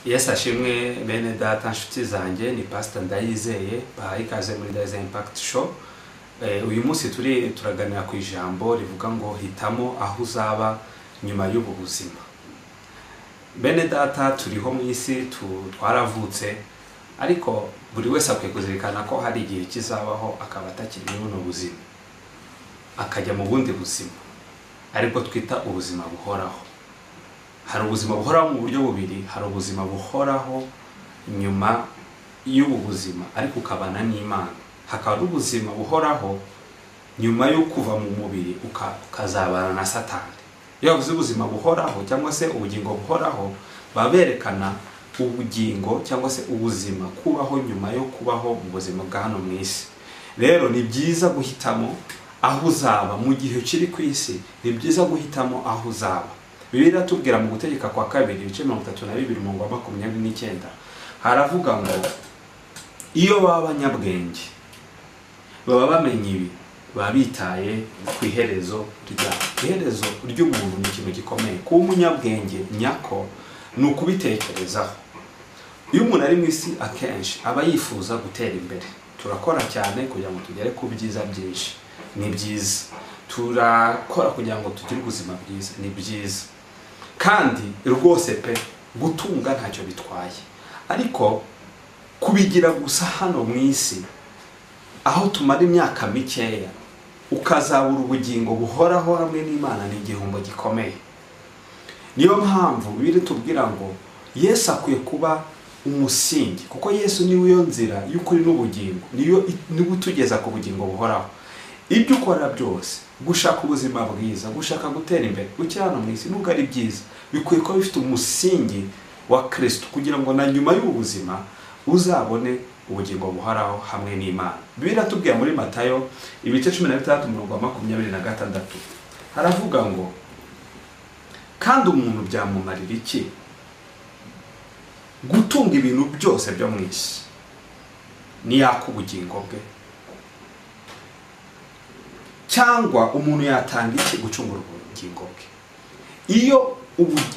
Yesu ashimwe bene data nshuti zanjye, ni Pastor Ndayizeye, bahaye ikaze muri Ndayizeye Impact Show. Uyu munsi turaganira ku ijambo rivuga ngo hitamo aho uzaba nyuma y'ubu buzima. Bene data, turiho mu isi, twaravutse, ariko buri wese akwiye kuzirikana ko hari igihe kizabaho akaba atakiri muri buno buzima, akajya mu bundi buzima, aribwo twita ubuzima buhoraho. Hari ubuzima buhoraho mu buryo bubiri: hari ubuzima buhoraho nyuma y'ubu buzima ariko ukabana n'Imana, hakaba n'ubuzima buhoraho nyuma yo kuva mu mubiri ukazabana na Satani. Iyo bavuze ubuzima buhoraho cyangwa se ubugingo buhoraho, baba berekana ubugingo cyangwa se ubuzima kubaho nyuma yo kubaho mu buzima bwa hano mu isi. Rero ni byiza guhitamo aho uzaba mu gihe ukiri ku isi, ni byiza guhitamo aho uzaba. Bibiliya iratubwira mu Gutegeka kwa Kabiri ibice 32 umurongo wa 29, haravuga ngo iyo baba abanyabwenge baba bamenye ibi, baba bitaye ku iherezo ryabo. Iherezo ry'umuntu ni ikintu gikomeye. Kuba umunyabwenge nyako ni ukubitekerezaho. Iyo umuntu ari mu isi akenshi aba yifuza gutera imbere. Turakora cyane kugira ngo tugere ku byiza byinshi, ni byiza. Turakora kugira ngo tugire ubuzima bwiza, ni byiza. Kandi rwose pe, gutunga ntacyo bitwaye, ariko kubigira gusa hano mu isi aho tumara imyaka mikeya ukazabura ubugingo buhoraho hamwe n'Imana ni igihombo gikomeye. Niyo mpamvu Bibiliya itubwira ngo Yesu akwiye kuba umusingi, kuko Yesu niwe yo nzira y'ukuri n'ubugingo, niyo niwe utugeza ku bugingo buhoraho. Ibyo ukora byose, gushaka ubuzima bwiza, gushaka gutera imbere, gukira hano mu isi, nubwo ari byiza, bikwiye kuba bifite umusingi wa Kristo, kugira ngo na nyuma y'ubu buzima uzabone ubugingo buhoraho hamwe n'Imana. Bibiliya iratubwira muri Matayo ibice 16 umurongo wa 26, haravuga ngo kandi umuntu byamumarira iki gutunga ibintu byose byo mu isi niyaka ubugingo bwe? Cyangwa umuntu yatanga iki gucungura ubugingo bwe? Iyo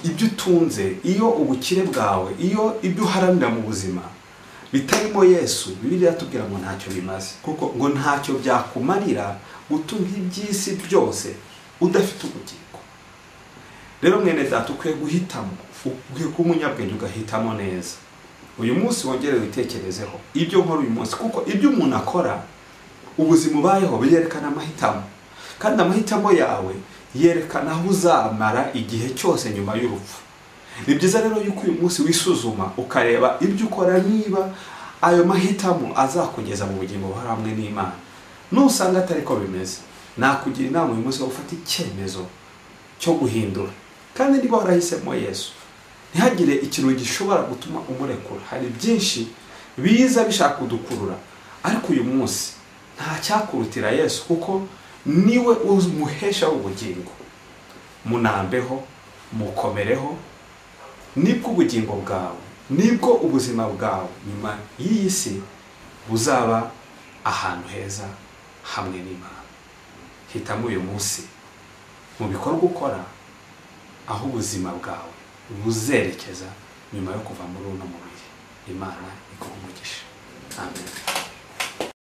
ibyo utunze, iyo ubukire bwawe, iyo ibyo uharanira mu buzima bitarimo Yesu, Bibiliya iratubwira ngo ntacyo bimaze, kuko ngo ntacyo byakumarira gutunga iby'isi byose udafite ubugingo. Rero mwene data, ukwiye guhitamo, ukwiye kuba umunyabwenge ugahitamo neza. Uyu munsi wongere witekerezeho ibyo nkora uyu munsi, kuko ibyo umuntu akora, ubuzima ubayeho biyerekana amahitamo, kandi amahitamo yawe yerekana aho uzamara igihe cyose nyuma y'urupfu. Ni byiza rero yuko uyu munsi wisuzuma ukareba ibyo ukora, niba ayo mahitamo azakugeza mu bugingo buhoraho hamwe n'Imana. Nusanga atari ko bimeze, nakugira inama uyu munsi wo gufata icyemezo cyo guhindura. Kandi niba warahisemo Yesu, ntihagire ikintu gishobora gutuma umurekura. Hari byinshi biza bishaka kudukurura, ariko uyu munsi nta cyakurutira Yesu, kuko niwe umuhesha ubugingo. Munambeho, mukomereho, nibwo ubugingo bwawe, nibwo ubuzima bwawe nyuma y'iyi si buzaba ahantu heza hamwe n'Imana. Hitamo uyu munsi mu bikorwa ukora aho ubuzima bwawe buzerekeza nyuma yo kuva muri uno mubiri. Imana iguhe umugisha. Amen.